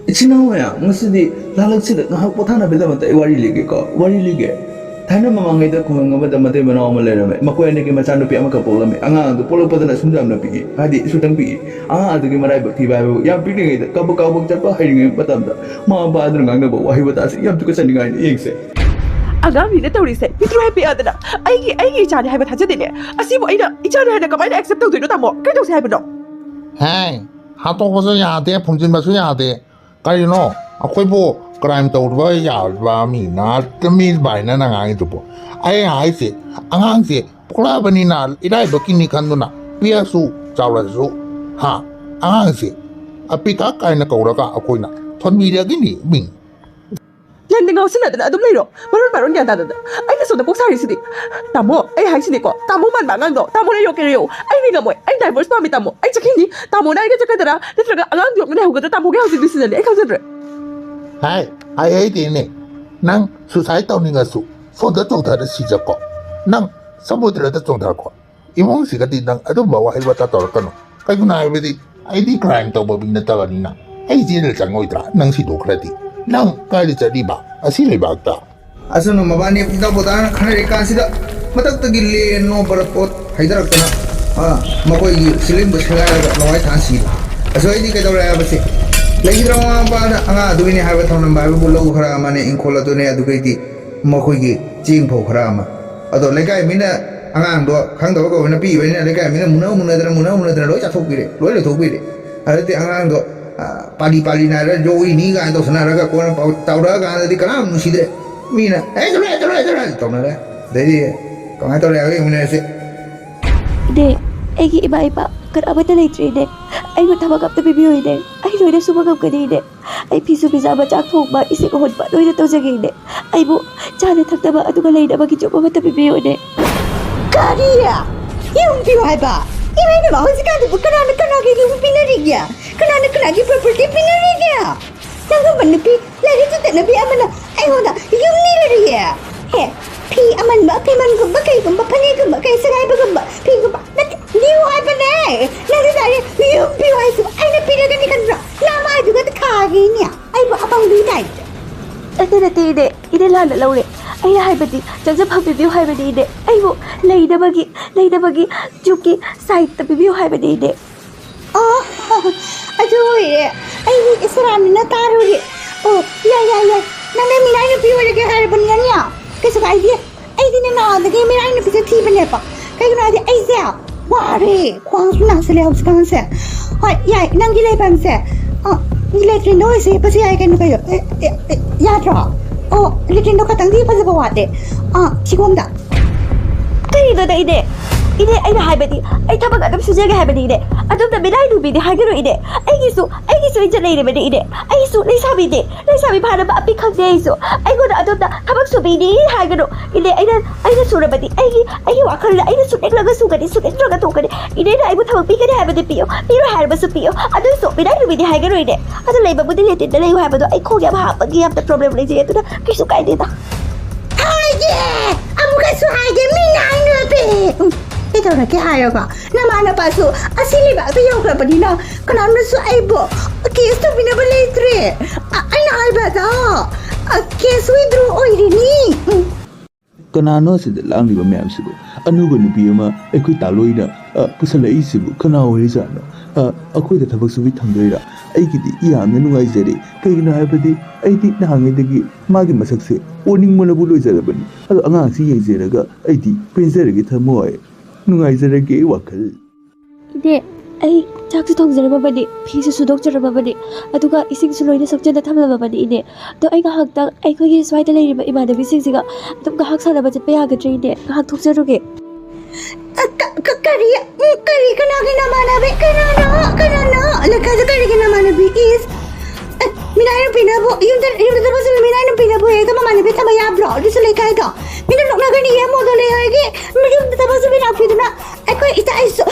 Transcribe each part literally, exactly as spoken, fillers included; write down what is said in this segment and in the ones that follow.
ꯏꯆꯤꯟ ꯏꯅꯥꯎ ꯃꯌꯥꯝ, ꯉꯁꯤꯗꯤ ꯂꯥꯂꯛꯁꯤꯗ ꯉꯥꯏꯍꯥꯛ ꯄꯣꯊꯥꯅꯕꯒꯤꯗꯃꯛꯇ ꯑꯩ ꯋꯥꯔꯤ ꯂꯤꯒꯦꯀꯣ, ꯋꯥꯔꯤ ꯂꯤꯒꯦ꯫ ꯊꯥꯏꯅ ꯃꯃꯥꯡꯉꯩꯗ ꯈꯨꯡꯒꯪ ꯑꯃꯗ ꯃꯇꯩ ꯃꯅꯥꯎ ꯑꯃ ꯂꯩꯔꯝꯃꯦ꯫ ꯃꯈꯣꯏ ꯑꯅꯤꯒꯤ ꯃꯆꯥꯅꯨꯄꯤ ꯑꯃꯈꯛ ꯄꯣꯛꯂꯝꯃꯤ꯫ ꯑꯉꯥꯡ ꯑꯗꯨ ꯄꯣꯛꯂꯛꯄꯗꯅ ꯁꯨꯝ ꯌꯥꯝꯅ ꯄꯤꯛꯏ, ꯍꯥꯏꯗꯤ ꯏꯁꯨꯇꯪ ꯄꯤꯛꯏ꯫ ꯑꯉꯥꯡ ꯑꯗꯨꯒꯤ ꯃꯔꯥꯏꯕꯛ ꯊꯤꯕ ꯍꯥꯏꯕꯕꯨ ꯌꯥꯝ ꯄꯤꯛꯂꯤꯉꯩꯗ ꯀꯕꯛ ꯀꯕꯛ ꯆꯠꯄ ꯍꯩꯔꯤꯉꯩ ꯃꯇꯝꯗ ꯃꯃꯥ ꯃꯄꯥ ꯑꯗꯨꯅ ꯉꯥꯡꯅꯕ ꯋꯥꯍꯩ ꯋꯥꯇꯥꯁꯤ ꯌꯥꯝ ꯇꯨꯀꯠꯆꯅꯤꯡꯉꯥꯏꯅꯤ꯫ ꯌꯦꯡꯁꯦ꯫ ꯑꯉꯥꯡꯅꯤꯅ ꯇꯧꯔꯤꯁꯦ ꯄꯤꯛꯇ꯭ꯔꯨ ꯍꯥꯏ ꯄꯤꯛꯑꯗꯅ ꯑꯩꯒꯤ ꯑꯩꯒꯤ ꯏꯆꯥꯅꯤ ꯍꯥꯏꯕ ꯊꯥꯖꯗꯦꯅꯦ꯫ ꯑꯁꯤꯕꯨ ꯑꯩꯅ ꯏꯆꯥꯅꯤ ꯍꯥꯏꯅ ꯀꯃꯥꯏꯅ ꯑꯦꯛꯁꯦꯞ ꯇꯧꯗꯣꯏꯅꯣ ꯇꯥꯃꯣ? ꯀꯩꯗꯧꯁꯦ ꯍꯥꯏꯕꯅꯣ? ꯍꯦ, ꯍꯥꯠꯇꯣꯛꯄꯁꯨ ꯌꯥꯗꯦ, ꯐꯨꯝꯖꯤꯟꯕꯁꯨ ꯌꯥꯗꯦ꯫ ꯀꯔꯤꯅꯣ? ꯑꯩꯈꯣꯏꯕꯨ ꯀ꯭ꯔꯥꯏꯝ ꯇꯧꯕ ꯌꯥꯕ ꯃꯤ ꯅꯠꯇ ꯃꯤ ꯁꯨꯃꯥꯏꯅ ꯅꯪ ꯉꯥꯡꯉꯤꯗꯨꯕꯨ? ꯑꯩ ꯍꯥꯏꯁꯦ, ꯑꯉꯥꯡꯁꯦ ꯄꯣꯛꯂꯛꯑꯕꯅꯤꯅ ꯏꯔꯥꯏꯕꯛꯀꯤꯅꯤ ꯈꯟꯗꯨꯅ ꯄꯤꯛꯑꯁꯨ ꯆꯥꯎꯔꯁꯨ, ꯍꯥ, ꯑꯉꯥꯡꯁꯦ ꯑꯄꯤꯛꯀ ꯀꯥꯏꯅ ꯀꯧꯔꯒ ꯑꯩꯈꯣꯏꯅ ꯊꯣꯟꯕꯤꯔꯒꯅꯤ ꯃꯤꯡ꯫ ꯅꯪꯗꯤ ꯉꯥꯎꯁꯤꯟꯅꯗꯅ ꯑꯗꯨꯝ ꯂꯩꯔꯣ꯫ ꯃꯔꯣꯟ ꯃꯔꯣꯟ ꯒ꯭ꯌꯥꯟ ꯇꯥꯗꯅ ꯑꯩꯅ ꯁꯣꯝꯗ ꯀꯣꯛ ꯁꯥꯔꯤꯁꯤꯗꯤ꯫ ꯇꯥꯃꯣ, ꯑꯩ ꯍꯥꯏꯁꯤꯅꯤꯀꯣ, ꯇꯥꯃꯣ ꯃꯥꯟꯕ ꯑꯉꯥꯡꯗꯣ ꯇꯥꯃꯣ ꯂꯩꯔꯣ ꯀꯩꯔꯣ꯫ ꯑꯩꯗꯤ ꯉꯝꯃꯣꯏ꯫ ꯑꯩ ꯗꯥꯏꯚꯣꯔꯁ ꯄꯥꯝꯃꯤ ꯇꯥꯃꯣ꯫ ꯑꯩ ꯆꯠꯈꯤꯅꯤ꯫ ꯇꯥꯃꯣꯅ ꯑꯩꯒ ꯆꯠꯀꯗꯔꯥ ꯅꯠꯇ꯭ꯔꯒ ꯑꯉꯥꯡꯗꯨ ꯌꯣꯛꯅ ꯂꯩꯍꯧꯒꯗ꯭ꯔꯥ? ꯇꯥꯃꯣꯒꯤ ꯍꯧꯖꯤꯛ ꯗꯤꯁꯤꯖꯟꯅꯤ꯫ ꯑꯩ ꯈꯪꯖꯗ꯭ꯔꯦ꯫ ꯍꯥꯏ, ꯍꯥꯏ ꯍꯩꯗꯦꯅꯦ꯫ ꯅꯪ ꯁꯨꯁꯥꯏꯠ ꯇꯧꯅꯤꯡꯉꯁꯨ ꯁꯣꯝꯗ ꯆꯣꯡꯊꯔ ꯁꯤꯖꯀꯣ꯫ ꯅꯪ ꯁꯃꯨꯗ꯭ꯔꯗ ꯆꯣꯡꯊꯔꯀꯣ꯫ ꯏꯃꯨꯡꯁꯤꯒꯗꯤ ꯅꯪ ꯑꯗꯨꯝꯕ ꯋꯥꯍꯩ ꯋꯥꯇꯥ ꯇꯧꯔꯛꯀꯅꯨ꯫ ꯀꯩꯒꯤꯅꯣ ꯍꯥꯏꯕꯗꯤ ꯑꯩꯗꯤ ꯀ꯭ꯔꯥꯏꯝ ꯇꯧꯕ ꯃꯤ ꯅꯠꯇꯕꯅꯤꯅ꯫ ꯑꯩ ꯖꯦꯜꯗ ꯆꯪꯉꯣꯏꯗ꯭ꯔꯥ ꯅꯪ ꯁꯤꯗꯣꯛꯈ꯭ꯔꯗꯤ? ꯅꯪ ꯀꯥꯏꯗ ꯆꯠꯂꯤꯕ ꯑꯁꯤ ꯂꯩꯕꯥꯛꯇ? ꯑꯁꯨꯝꯅ ꯃꯕꯥꯅꯤ ꯏꯇꯥꯎ ꯄꯣꯇꯥꯅ ꯈꯟꯅꯔꯤ ꯀꯥꯟꯁꯤꯗ ꯃꯊꯛꯇꯒꯤ ꯂꯦꯟ ꯅꯣꯡ ꯕꯔꯞ ꯄꯣꯠ ꯍꯩꯊꯔꯛꯇꯅ, ꯑ, ꯃꯈꯣꯏꯒꯤ ꯁꯤꯂꯤꯡꯕꯨ ꯁꯦꯒꯥꯏꯔꯒ ꯂꯋꯥꯏ ꯊꯥꯅ ꯁꯤꯕ꯫ ꯑꯁꯣꯏꯗꯤ ꯀꯩꯗꯧꯔꯦ ꯍꯥꯏꯕꯁꯦ? ꯂꯩꯈꯤꯗ꯭ꯔ ꯃꯃꯥ ꯃꯄꯥꯅ ꯑꯉꯥꯡ ꯑꯗꯨꯒꯤꯅꯤ ꯍꯥꯏꯕ ꯊꯧꯅꯝꯕ ꯍꯥꯏꯕꯕꯨ ꯂꯧ ꯈꯔ ꯑꯃꯅꯦ, ꯏꯪꯈꯣꯜ ꯑꯗꯨꯅꯦ, ꯑꯗꯨꯒꯩꯗꯤ ꯃꯈꯣꯏꯒꯤ ꯆꯦꯡ ꯐꯧ ꯈꯔ ꯑꯃ꯫ ꯑꯗꯣ ꯂꯩꯀꯥꯏ ꯃꯤꯅ ꯑꯉꯥꯡꯗꯣ ꯈꯪꯗꯕ ꯀꯧꯕꯅ ꯄꯤꯕꯅꯤꯅ ꯂꯩꯀꯥꯏ ꯃꯤꯅ ꯃꯨꯟꯅ ꯃꯨꯟꯅꯗꯅ, ꯃꯨꯟꯅ ꯃꯨꯟꯅꯗꯅ ꯂꯣꯏ ꯆꯥꯊꯣꯛꯄꯤꯔꯦ, ꯂꯣꯏ ꯂꯣꯏꯊꯣꯛꯄꯤꯔꯦ꯫ ꯑꯗꯨꯗꯤ ꯑꯉꯥꯡꯗꯣ, ꯑ, ꯄꯥꯂꯤ ꯄꯥꯂꯤ ꯅꯥꯏꯔ ꯌꯣꯛꯏꯅꯤ ꯀꯥꯏꯅ ꯇꯧꯁꯟꯅꯔꯒ ꯀꯣꯟꯅ ꯄꯥꯎ ꯆꯥꯎꯔꯛꯑꯀꯥꯟꯗꯗꯤ ꯀꯅꯥꯝ ꯅꯨꯡꯁꯤꯗ꯭ꯔꯦ꯫ ꯃꯤꯅ "ꯑꯦ, ꯆꯠꯂꯣ, ꯆꯠꯂꯣ, ꯆꯠꯂꯣ" ꯇꯧꯅꯔꯦ꯫ ꯑꯗꯩꯗꯤ ꯀꯃꯥꯏꯅ ꯇꯧꯔꯦ ꯍꯥꯏꯕ ꯌꯦꯡꯃꯤꯟꯅꯔꯁꯤ꯫ ꯏꯅꯦ, ꯑꯩꯒꯤ ꯏꯃꯥ ꯏꯄꯥ ꯀꯅꯥꯃꯠꯇ ꯂꯩꯇ꯭ꯔꯦ ꯏꯅꯦ꯫ ꯑꯩꯕꯨ ꯊꯕꯛ ꯑꯝꯇ ꯄꯤꯕꯤꯌꯨ ꯏꯅꯦ꯫ ꯑꯩ ꯂꯣꯏꯅ ꯁꯨꯕ ꯉꯝꯒꯅꯤ ꯏꯅꯦ꯫ ꯑꯩ ꯐꯤꯁꯨ ꯐꯤꯖꯥꯝꯕ, ꯆꯥꯛ ꯊꯣꯡꯕ, ꯏꯁꯤꯡ ꯑꯍꯣꯟꯕ ꯂꯣꯏꯅ ꯇꯧꯖꯒꯦ ꯏꯅꯦ꯫ ꯑꯩꯕꯨ ꯆꯥꯅ ꯊꯛꯅꯕ ꯑꯗꯨꯒ ꯂꯩꯅꯕꯒꯤ ꯌꯨꯝ ꯑꯃꯠꯇ ꯄꯤꯕꯤꯌꯨ ꯏꯅꯦ꯫ ꯀꯔꯤ? ꯌꯨꯝ ꯄꯤꯌꯨ ꯍꯥꯏꯕ? ꯏꯃꯥ ꯏꯕꯦꯝꯃ, ꯍꯧꯖꯤꯛꯀꯥꯟꯗꯨꯕꯨ ꯀꯅꯥꯅ ꯀꯅꯥꯒꯤ ꯌꯨꯝ ꯄꯤꯅꯔꯤꯒꯦ? ꯀꯅꯥꯅ ꯀꯅꯥꯒꯤ ꯄ꯭ꯔꯣꯄꯔꯇꯤ ꯄꯤꯅꯔꯤꯒꯦ? ꯅꯪꯒꯨꯝꯕ ꯅꯨꯄꯤ ꯂꯥꯏꯔꯤꯛꯁꯨ ꯇꯠꯅꯕꯤ ꯑꯃꯅ ꯑꯩꯉꯣꯟꯗ ꯌꯨꯝ ꯅꯤꯔꯔꯤꯌꯦ꯫ ꯍꯦ, ꯐꯤ ꯑꯃꯟꯕ, ꯐꯤꯃꯟꯒꯨꯝꯕ ꯀꯩꯒꯨꯝꯕ, ꯐꯅꯦꯛꯒꯨꯝꯕ ꯀꯩ ꯁꯉꯥꯏꯕꯒꯨꯝꯕ ꯐꯤꯒꯨꯝꯕ ꯅꯠꯇꯦ, ꯅꯤꯌꯨ ꯍꯥꯏꯕꯅꯦ꯫ ꯅꯪꯒꯤ ꯗꯥꯏꯔꯦꯛ ꯌꯨꯝ ꯄꯤꯌꯨ ꯍꯥꯏꯁꯤꯕꯨ ꯑꯩꯅ ꯄꯤꯔꯒꯅꯤ ꯈꯟꯕ꯭ꯔꯣ? ꯅꯃꯥꯏꯗꯨꯒ ꯈꯥꯒꯦꯅꯦ꯫ ꯅꯠꯇꯦ ꯏꯅꯦ, ꯏꯅꯦ ꯂꯥꯟꯅ ꯂꯧꯔꯦ꯫ ꯑꯩꯅ ꯍꯥꯏꯕꯗꯤ ꯆꯪꯖꯐꯝ ꯄꯤꯕꯤꯌꯨ ꯍꯥꯏꯕꯅꯤ ꯏꯅꯦ꯫ ꯑꯩꯕꯨ ꯂꯩꯅꯕꯒꯤ, ꯂꯩꯅꯕꯒꯤ ꯌꯨꯝꯒꯤ ꯁꯥꯏꯠꯇ ꯄꯤꯕꯤꯌꯨ ꯍꯥꯏꯕꯅꯤ ꯏꯅꯦ꯫ ꯑꯣ, ꯑꯗꯨ ꯑꯣꯏꯔꯦ꯫ ꯑꯩꯗꯤ ꯏꯁꯣꯔꯥꯅꯤꯅ ꯇꯥꯔꯨꯔꯦ꯫ ꯑꯣ, ꯌꯥꯏ, ꯌꯥꯏ, ꯌꯥꯏ꯫ ꯅꯪꯅ ꯃꯤꯅꯥꯏ ꯅꯨꯄꯤ ꯑꯣꯏꯔꯒꯦ ꯍꯥꯏꯔꯕꯅꯤꯅꯅꯦ, ꯀꯩꯁꯨ ꯀꯥꯏꯗꯦ꯫ ꯑꯩꯗꯤꯅꯦ ꯅꯍꯥꯟꯗꯒꯤ ꯃꯤꯅꯥꯏ ꯅꯨꯄꯤꯁꯦ ꯊꯤꯕꯅꯦꯕ꯫ ꯀꯩꯒꯤꯅꯣ ꯍꯥꯏꯗꯤ ꯑꯩꯁꯦ ꯋꯥꯔꯦ, ꯈ꯭ꯋꯥꯡꯁꯨ ꯅꯥꯁꯤꯜꯂꯦ ꯍꯧꯖꯤꯛꯀꯥꯟꯁꯦ꯫ ꯍꯣꯏ, ꯌꯥꯏ, ꯅꯪꯒꯤ ꯂꯩꯐꯝꯁꯦ, ꯑ, ꯂꯦꯇ꯭ꯔꯤꯟꯗ ꯑꯣꯏꯁꯦ ꯍꯤꯞꯄꯁꯨ ꯌꯥꯏ ꯀꯩꯅꯣ, ꯀꯩꯅꯣ꯫ ꯑꯦ, ꯑꯦ, ꯑꯦ, ꯌꯥꯗ꯭ꯔꯣ? ꯑꯣ, ꯂꯦꯇ꯭ꯔꯤꯟꯗꯣ ꯈꯇꯪꯗꯤ ꯐꯖꯕ ꯋꯥꯠꯂꯦ꯫ ꯑ, ꯁꯤꯒꯣꯝꯗ꯫ ꯀꯔꯤꯅꯣꯗ ꯏꯅꯦ? ꯏꯅꯦ, ꯑꯩꯅ ꯍꯥꯏꯕꯗꯤ ꯑꯩ ꯊꯕꯛ ꯑꯗꯨꯝ ꯁꯨꯖꯒꯦ ꯍꯥꯏꯕꯅꯤ ꯏꯅꯦ꯫ ꯑꯗꯣꯝꯗ ꯃꯤꯅꯥꯏ ꯅꯨꯄꯤꯗꯤ ꯍꯥꯏꯒꯅꯨ ꯏꯅꯦ꯫ ꯑꯩꯒꯤꯁꯨ, ꯑꯩꯒꯤꯁꯨ ꯏꯖꯠ ꯂꯩꯔꯤꯕꯅꯤ ꯏꯅꯦ꯫ ꯑꯩꯁꯨ ꯂꯩꯁꯥꯕꯤꯅꯦ, ꯂꯩꯁꯥꯕꯤ ꯐꯥꯅꯕ ꯑꯄꯤꯛ ꯈꯪꯗꯦ ꯑꯩꯁꯨ꯫ ꯑꯩꯉꯣꯟꯗ ꯑꯗꯣꯝꯗ ꯊꯕꯛ ꯁꯨꯕꯤꯅꯤ ꯍꯥꯏꯒꯅꯨ ꯏꯅꯦ꯫ ꯑꯩꯅ, ꯑꯩꯅ ꯁꯨꯔꯕꯗꯤ ꯑꯩꯒꯤ, ꯑꯩꯒꯤ ꯋꯥꯈꯜꯗ ꯑꯩꯅ ꯁꯨꯅꯤꯡꯂꯒ ꯁꯨꯒꯅꯤ, ꯁꯨꯅꯤꯡꯗ꯭ꯔꯒ ꯇꯣꯛꯀꯅꯤ꯫ ꯏꯅꯦꯅ ꯑꯩꯕꯨ ꯊꯕꯛ ꯄꯤꯒꯅꯤ ꯍꯥꯏꯕꯗꯤ ꯄꯤꯌꯨ, ꯄꯤꯔꯣꯏ ꯍꯥꯏꯔꯕꯁꯨ ꯄꯤꯌꯨ꯫ ꯑꯗꯨꯁꯨ ꯃꯤꯅꯥꯏ ꯅꯨꯄꯤꯗꯤ ꯍꯥꯏꯒꯅꯨ ꯏꯅꯦ꯫ ꯑꯗꯨ ꯂꯩꯕꯕꯨꯗꯤ ꯂꯦꯇ꯭ꯔꯤꯟꯗ ꯂꯩꯌꯨ ꯍꯥꯏꯕꯗꯣ ꯑꯩ ꯈꯣꯡ ꯌꯥꯝ ꯍꯥꯝꯕꯒꯤ ꯌꯥꯝꯅ ꯄ꯭ꯔꯣꯕ꯭ꯂꯦꯝ ꯂꯩꯖꯩ, ꯑꯗꯨꯅ ꯀꯩꯁꯨ ꯀꯥꯏꯗꯦꯗ꯫ ꯍꯥꯏꯒꯦ! ꯑꯃꯨꯛꯀꯁꯨ ꯍꯥꯏꯒꯦ, ꯃꯤꯅꯥꯏ ꯅꯨꯄꯤ! ꯎꯝ, ꯀꯩꯗꯧꯔꯒꯦ ꯍꯥꯏꯔꯒ? ꯅꯃꯥꯟꯅꯕꯁꯨ ꯑꯁꯤ ꯂꯩꯕꯥꯛꯇ ꯌꯧꯈ꯭ꯔꯕꯅꯤꯅ ꯀꯅꯥꯝꯅꯁꯨ ꯑꯩꯕꯨ ꯀꯦꯁ ꯇꯧꯕꯤꯅꯕ ꯂꯩꯇ꯭ꯔꯦ꯫ ꯑ-, ꯑꯩꯅ ꯍꯥꯏꯕꯗ, ꯑ, ꯀꯦꯁ ꯋꯤꯗ꯭ꯔꯣ ꯑꯣꯏꯔꯤꯅꯤ꯫ ꯎꯝ꯫ ꯀꯅꯥꯅꯣ ꯑꯁꯤꯗ ꯂꯥꯡꯂꯤꯕ ꯃꯌꯥꯝꯁꯤꯕꯨ? ꯑꯅꯧꯕ ꯅꯨꯄꯤ ꯑꯃ ꯑꯩꯈꯣꯏ ꯇꯥꯂꯣꯏꯅ, ꯑ, ꯄꯨꯁꯜꯂꯛꯏꯁꯤꯕꯨ ꯀꯅꯥ ꯑꯣꯏꯔꯤꯖꯥꯠꯅꯣ? ꯑ, ꯑꯩꯈꯣꯏꯗ ꯊꯕꯛ ꯁꯨꯕꯤ ꯊꯝꯗꯣꯏꯔꯥ? ꯑꯩꯒꯤꯗꯤ ꯌꯥꯝꯅ ꯅꯨꯡꯉꯥꯏꯖꯔꯦ꯫ ꯀꯩꯒꯤꯅꯣ ꯍꯥꯏꯕꯗꯤ ꯑꯩꯗꯤ ꯅꯍꯥꯟꯉꯩꯗꯒꯤ ꯃꯥꯒꯤ ꯃꯁꯛꯁꯦ ꯑꯣꯅꯤꯡꯕꯅꯕꯨ ꯂꯣꯏꯖꯔꯕꯅꯤ꯫ ꯑꯗꯣ ꯑꯉꯥꯡꯁꯤ ꯌꯦꯡꯖꯔꯒ ꯑꯩꯗꯤ ꯄꯦꯟꯖꯔꯒꯦ ꯊꯝꯃꯣꯏ꯫ ꯅꯨꯡꯉꯥꯏꯖꯔꯒꯦ ꯋꯥꯈꯜ꯫ ꯏꯅꯦ, ꯑꯩ ꯆꯥꯛꯁꯨ ꯊꯣꯡꯖꯔꯝꯃꯕꯅꯤ, ꯐꯤꯁꯨ ꯁꯨꯗꯣꯛꯆꯔꯝꯃꯕꯅꯤ, ꯑꯗꯨꯒ ꯏꯁꯤꯡꯁꯨ ꯂꯣꯏꯅ ꯁꯣꯛꯆꯟꯅ ꯊꯝꯂꯝꯃꯕꯅꯤ ꯏꯅꯦ꯫ ꯑꯗꯣ ꯑꯩ ꯉꯥꯏꯍꯥꯛꯇꯪ ꯑꯩꯈꯣꯏꯒꯤ ꯁ꯭ꯋꯥꯏꯗ ꯂꯩꯔꯤꯕ ꯏꯃꯥꯟꯅꯕꯤꯁꯤꯡꯁꯤꯒ ꯑꯗꯨꯝ ꯉꯥꯏꯍꯥꯛ ꯁꯥꯟꯅꯕ ꯆꯠꯄ ꯌꯥꯒꯗ꯭ꯔꯥ ꯏꯅꯦ? ꯉꯥꯏꯍꯥꯛ ꯊꯣꯛꯆꯔꯨꯒꯦ꯫ ꯑ, ꯀ-, ꯀ-, ꯀꯔꯤ? ꯎꯝ, ꯀꯔꯤ? ꯀꯅꯥꯒꯤ ꯅꯃꯥꯟꯅꯕꯤ? ꯀꯅꯥꯅꯣ? ꯀꯅꯥꯅꯣ? ꯂꯩꯀꯥꯏꯗ ꯀꯔꯤꯒꯤ ꯅꯃꯥꯟꯅꯕꯤ? ꯏꯁ! ꯑꯦ, ꯃꯤꯅꯥꯏ ꯅꯨꯄꯤꯅꯕꯨ, ꯌꯨꯝꯗ, ꯌꯨꯝꯗ ꯊꯕꯛ ꯁꯨꯕꯤ ꯃꯤꯅꯥꯏ ꯅꯨꯄꯤꯅꯕꯨ ꯍꯦꯛꯇ ꯃꯃꯥꯟꯅꯕꯤ ꯊꯝꯕ ꯌꯥꯕ꯭ꯔꯣ? ꯑꯗꯨꯁꯨ ꯂꯩꯀꯥꯏꯗꯣ꯫ ꯃꯤꯅ ꯅꯣꯛꯅꯒꯅꯤꯌꯦ, ꯃꯣꯗꯣ ꯂꯩ ꯍꯥꯏꯒꯤ ꯌꯨꯝꯗ ꯊꯕꯛ ꯁꯨꯕꯤ ꯂꯥꯛꯄꯤꯗꯨꯅ ꯑꯩꯈꯣꯏ ꯏꯆꯥ ꯏꯁꯨ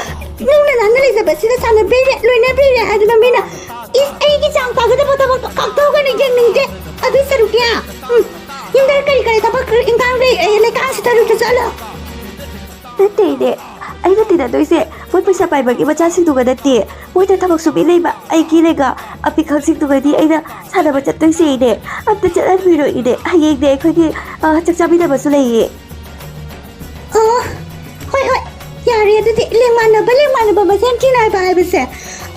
ꯂꯨꯅ ꯅꯥꯟꯅ ꯂꯩꯖꯕꯁꯤꯗ ꯁꯥꯟꯅꯕꯤꯔꯦ, ꯂꯣꯏꯅꯕꯤꯔꯦ ꯍꯥꯏꯗꯨꯅ ꯃꯤꯅ, ꯏꯁ, ꯑꯩꯒꯤ ꯆꯥꯡ ꯇꯥꯒꯗꯕ ꯊꯕꯛꯇꯣ ꯀꯥꯎꯊꯣꯛꯀꯅꯤ, ꯌꯦꯡꯅꯤꯡꯗꯦ꯫ ꯑꯗꯨ ꯁꯔꯨꯛꯅꯦ, ꯎꯝ, ꯌꯨꯝꯗ ꯀꯔꯤ ꯀꯔꯤ ꯊꯕꯛ ꯏꯟꯈꯥꯡ ꯂꯩ, ꯑꯩ ꯂꯩꯀꯥꯏꯁꯤꯗ ꯂꯨꯆ ꯆꯠꯂꯣ꯫ ꯅꯠꯇꯦ ꯏꯅꯦ, ꯑꯩꯅ ꯇꯤꯟꯅꯗꯣꯏꯁꯦ ꯃꯣꯏ ꯄꯩꯁꯥ ꯄꯥꯏꯕꯒꯤ ꯃꯆꯥꯁꯤꯡꯗꯨꯒ ꯅꯠꯇꯦ꯫ ꯃꯣꯏꯗ ꯊꯕꯛ ꯁꯨꯕꯤ ꯂꯩꯕ ꯑꯩꯒꯤ ꯂꯩꯒ ꯑꯄꯤꯛꯈꯛꯁꯤꯡꯗꯨꯒꯗꯤ ꯑꯩꯅ ꯁꯥꯟꯅꯕ ꯆꯠꯇꯣꯏꯁꯦ ꯏꯅꯦ꯫ ꯑꯝꯇ ꯆꯠꯍꯟꯕꯤꯔꯣ ꯏꯅꯦ꯫ ꯍꯌꯦꯡꯗꯤ ꯑꯩꯈꯣꯏꯒꯤ, ꯑ, ꯆꯥꯛ ꯆꯥꯃꯤꯟꯅꯕꯁꯨ ꯂꯩꯌꯦ꯫ ꯑꯣ, ꯍꯣꯏ, ꯍꯣꯏ, ꯌꯥꯔꯦ꯫ ꯑꯗꯨꯗꯤ ꯂꯦꯡꯃꯥꯟꯅꯕ, ꯂꯦꯡꯃꯥꯟꯅꯕ ꯃꯁꯦꯟ ꯇꯤꯟꯅꯕ ꯍꯥꯏꯕꯁꯦ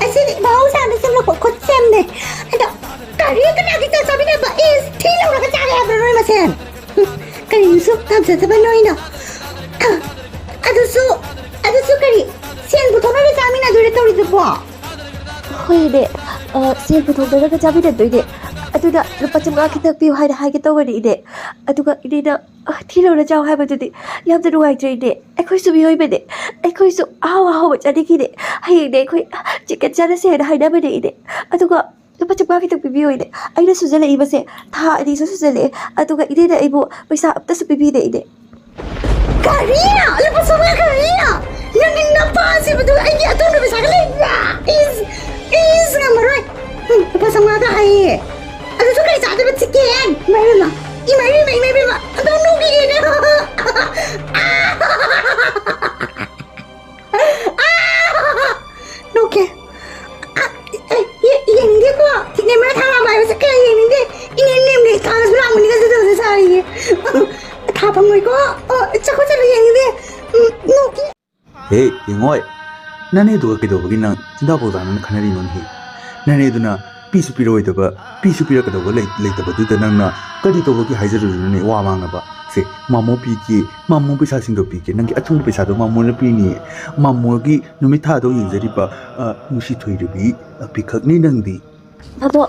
ꯑꯁꯤꯗꯤ ꯃꯍꯧꯁꯥꯅ ꯆꯨꯝꯃꯛꯄ ꯈꯨꯠꯁꯦꯝꯅꯦ꯫ ꯑꯗꯣ ꯀꯔꯤ ꯀꯅꯥꯒꯤ ꯆꯥꯛ ꯆꯥꯃꯤꯟꯅꯕ? ꯏꯁ, ꯊꯤ ꯂꯧꯔꯒ ꯆꯥꯒꯦ ꯍꯥꯏꯕ꯭ꯔꯣ ꯅꯣꯏ ꯃꯁꯦꯟ? ꯎꯝ, ꯀꯔꯤꯅꯣ ꯁꯨꯛ ꯊꯝꯖꯗꯕ ꯅꯣꯏꯅ? ꯑ, ꯑꯗꯨꯁꯨ, ꯑꯗꯨꯁꯨ ꯀꯔꯤ? ꯁꯦꯟ ꯄꯨꯊꯣꯛꯅꯕ ꯆꯥꯃꯤꯟꯅꯗꯣꯏꯔ ꯇꯧꯔꯤꯗꯨꯕꯣ? ꯍꯣꯏꯅꯦ, ꯑ, ꯁꯦꯟ ꯄꯨꯊꯣꯛꯅꯔꯒ ꯆꯥꯃꯤꯟꯅꯗꯣꯏꯅꯦ꯫ ꯑꯗꯨꯅ ꯂꯨꯄꯥ ꯆꯥꯝꯃꯉꯥ ꯈꯤꯇꯪ ꯄꯤꯌꯨ ꯍꯥꯏꯅ ꯍꯥꯏꯒꯦ ꯇꯧꯕꯅꯦ ꯏꯅꯦ꯫ ꯑꯗꯨꯒ ꯏꯅꯦꯅ, ꯑ, ꯊꯤ ꯂꯧꯔ ꯆꯥꯎ ꯍꯥꯏꯕꯗꯨꯗꯤ ꯌꯥꯝꯅ ꯅꯨꯡꯉꯥꯏꯇ꯭ꯔꯦ ꯏꯅꯦ꯫ ꯑꯩꯈꯣꯏꯁꯨ ꯃꯤꯑꯣꯏꯕꯅꯦ꯫ ꯑꯩꯈꯣꯏꯁꯨ ꯑꯍꯥꯎ ꯑꯍꯥꯎꯕ ꯆꯥꯅꯤꯡꯉꯤꯅꯦ꯫ ꯍꯌꯦꯡꯅꯦ ꯑꯩꯈꯣꯏ ꯆꯤꯛꯀꯟ ꯆꯥꯅꯁꯦ ꯍꯥꯏꯅ ꯍꯥꯏꯅꯕꯅꯦ ꯏꯅꯦ꯫ ꯑꯗꯨꯒ ꯂꯨꯄꯥ ꯆꯥꯝꯃꯉꯥ ꯈꯤꯇꯪ ꯄꯤꯕꯤꯌꯨ ꯏꯅꯦ꯫ ꯑꯩꯅ ꯁꯨꯖꯜꯂꯛꯏꯕꯁꯦ ꯊꯥ ꯑꯅꯤꯁꯨ ꯁꯨꯖꯜꯂꯛꯑꯦ꯫ ꯑꯗꯨꯒ ꯏꯅꯦꯅ ꯑꯩꯕꯨ ꯄꯩꯁꯥ ꯑꯝꯇꯁꯨ ꯄꯤꯕꯤꯗꯦ ꯏꯅꯦ꯫ ꯀꯔꯤ? ꯂꯨꯄꯥ ꯆꯥꯝꯃꯉꯥ ꯀꯔꯤ? ꯅꯪꯒꯤ ꯅꯄꯥꯁꯤꯕꯗꯨ ꯑꯩꯒꯤ ꯑꯇꯣꯡꯕ ꯄꯩꯁꯥꯒ ꯂꯩꯕ꯭ꯔꯥ? ꯏꯁ, ꯏꯁ, ꯉꯝꯃꯔꯣꯏ꯫ ꯎꯝ, ꯂꯨꯄꯥ ꯆꯥꯝꯃꯉꯥꯒ ꯍꯥꯏꯌꯦ꯫ ꯑꯗꯨꯁꯨ ꯀꯔꯤ ꯆꯥꯗꯣꯏꯕ? ꯆꯤꯛꯀꯦꯟ? ꯏꯃꯥ ꯏꯕꯦꯝꯃ, ꯏꯃꯥ ꯏꯕꯦꯝꯃ, ꯏꯃꯥ ꯏꯕꯦꯝꯃ, ꯑꯗꯨꯝ ꯅꯣꯛꯅꯤꯡꯉꯦꯅꯦ꯫ ꯅꯣꯛꯀꯦ꯫ ꯑ, ꯑꯦ, ꯌꯦ-, ꯌꯦꯡꯅꯤꯡꯗꯦꯀꯣ꯫ ꯊꯤꯅꯦꯝꯕꯔ ꯊꯥ ꯂꯥꯛꯄ ꯍꯥꯏꯕꯁꯦ ꯀꯌꯥ ꯌꯦꯡꯅꯤꯡꯗꯦ꯫ ꯏꯅꯦꯝ ꯅꯦꯝꯒꯩ ꯊꯥꯅꯁꯨ ꯂꯥꯛꯄꯅꯤꯒ ꯑꯗꯨꯗꯁꯨ ꯁꯥꯔꯤꯌꯦ꯫ ꯊꯥ ꯐꯪꯉꯣꯏꯀꯣ꯫ ꯑꯣ, ꯆꯠꯈꯣ ꯆꯠꯂꯣ ꯌꯦꯡꯅꯤꯡꯗꯦ꯫ ꯎꯝ, ꯅꯣꯛꯀꯦ꯫ ꯍꯦ, ꯌꯦꯡꯉꯣꯏ꯫ ꯅꯅꯦꯗꯨꯒ ꯀꯩꯗꯧꯕꯒꯤ ꯅꯪ ꯆꯤꯟꯖꯥꯛ ꯄꯥꯎ ꯆꯥꯅꯅ ꯈꯟꯅꯔꯤꯅꯣꯅꯦꯍꯦ? ꯅꯅꯦꯗꯨꯅ ꯄꯤꯁꯨ ꯄꯤꯔꯛꯑꯣꯏꯗꯕ, ꯄꯤꯁꯨ ꯄꯤꯔꯛꯀꯗꯧꯕ ꯂꯩ-, ꯂꯩꯇꯕꯗꯨꯗ ꯅꯪꯅ ꯀꯔꯤ ꯇꯧꯕꯒꯤ ꯍꯥꯏꯖꯔꯨꯔꯤꯅꯣꯅꯦ ꯋꯥ ꯃꯥꯡꯅꯕ? ꯁꯦ, ꯃꯥꯃꯣ ꯄꯤꯒꯦ, ꯃꯥꯃꯣ ꯄꯩꯁꯥꯁꯤꯡꯗꯣ ꯄꯤꯒꯦ, ꯅꯪꯒꯤ ꯑꯊꯨꯕ ꯄꯩꯁꯥꯗꯣ ꯃꯥꯃꯣꯅ ꯄꯤꯅꯤ꯫ ꯃꯥꯃꯣꯒꯤ ꯅꯨꯃꯤꯠ ꯊꯥꯗꯣ ꯌꯦꯡꯖꯔꯤꯕ, ꯑ, ꯅꯨꯡꯁꯤ ꯊꯣꯏꯔꯕꯤ, ꯑ, ꯄꯤꯈꯛꯅꯤ ꯅꯪꯗꯤ꯫ ꯃꯥꯃꯣ,